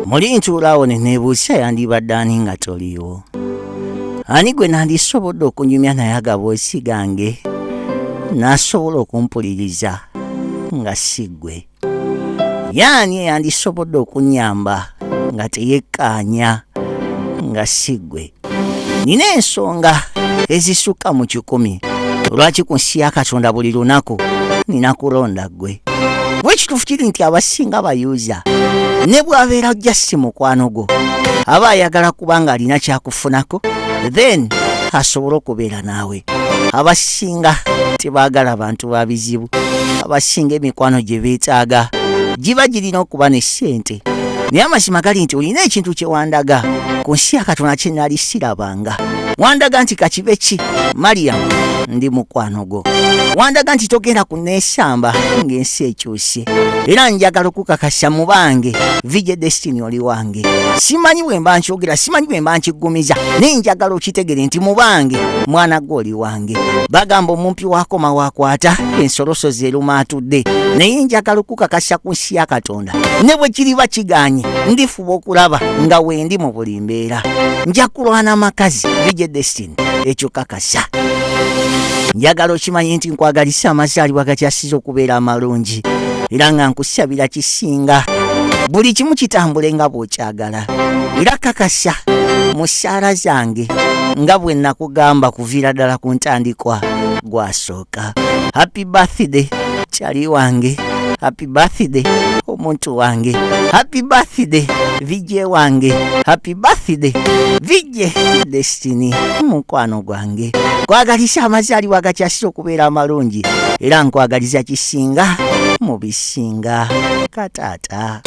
Muli ntuulaawo ne neebuusa yandibadde ani nga toliiwo? Ani gwe nandisobodde okunyumya naye agaboosi gange n'asobola okumpuliriza nga si ggwe? Yaani eyandisobodde okunnyamba nga teyekkaanya nga si ggwe? Nina ensonga ezisukka mu 100 lwaki ku nsi ya Katonda buli lunaku nina kulonda ggwe. Bwekituufu kiri nti abasinga bayuuza ne bw'abeera just mukwano gwo aba ayagala kuba nga alina kyakufunako then asobole okubeera naawe. Abasinga tebaagala bantu ba bizibu, abasinga emikwano gye beetaaga giba girina okuba ne ssente. Naye amazima gali nti olina ekintu kye wandaga ku nsi ya Katonda kye nali sirabanga. Wandaga nti kakibe ki Mariam ndi mukwano gwo, wandaga nti togenda kuneesamba ng'ensi ekyuse, era njagala okukakasa mu bange VJ Destiny oli wange. Simanyi bwe mba nkyogera, simanyi bwe mba nkiggumiza, naye njagala okitegere nti mu bange mwana gwe oli wange. Bagamba omumpi wakoma wakwata ensoloso zeruma atudde, naye njagala okukakasa ku nsi ya Katonda ne bwe kiriba kiganye ndifuba okulaba nga wendi mu buli mbeera. Nja kulwana amakazi VJ Destiny, ekyo kakasa. Njagala okimanyi nti nkwagalisa amazaalibwa gakyasiza okubeera amalungi, era nga nkusabira kisinga buli kimu kitambule nga bw'okyagala. Era kakasa mu ssaala zange nga bwe nakugamba kuviira ddala ku ntandikwa gwasooka. Happy birthday kyali wange, happy birthday omuntu wange, happy birthday VJ wange, happy birthday VJ Destiny mukwano gwange. Kwagalisa amazaalibwa agakyasiza okubeera amalungi, era nkwagaliza kisinga mu bisinga kataata.